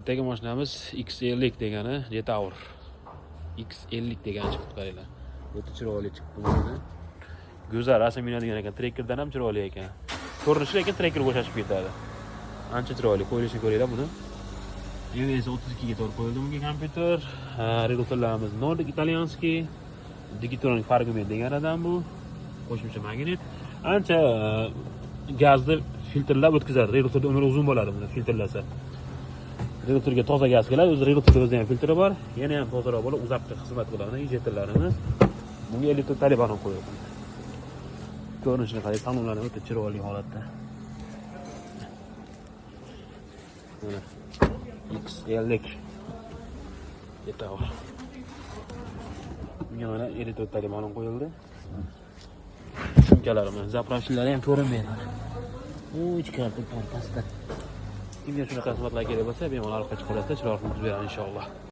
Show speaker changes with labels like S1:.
S1: Ertaga mashinamiz X50 degani Jetour. X50 degani chiqibdi, qaranglar. O'ta chiroyli chiqibdi bu mashina. Go'zal rasm minadigan ekan, Trackerdan ham chiroyli ekan. Ko'rinishi lekin Trackerga o'xshashib ketadi. Ancha chiroyli, qo'yilishini ko'ringlar buni. EVS 32 ga to'g'ri qo'yildi bunga kompyuter. Reduktorlarimiz Nordic итальянский, Digitronic Fargmet deganidan bu. Qo'shimcha magnit. Ancha gazni filtrlab o'tkazadi. Reduktorda umri uzun bo'ladi buni filtrlasa. Reduktorga toza gaz keladi. O'zi reduktorda o'zida ham filtri bor. Yana ham tozaroq bo'lib, uzoqqa xizmat qiladi injektorlarimiz. Bunga 54 tali balon qo'yilgan. Ko'rinishini qarang, salonlari o'ta chiroyli holatda. Mana X50 Jetour. Bunga mana 54 tali balon qo'yildi. Shumkalari bilan заправщик lari ham ko'rinmaydi. U ichkarida pastda. Kimga shunaqa xizmatlar kerak bo'lsa, bemalol aloqa chiqarasizlar, chiroyli qilib beradi inshaalloh.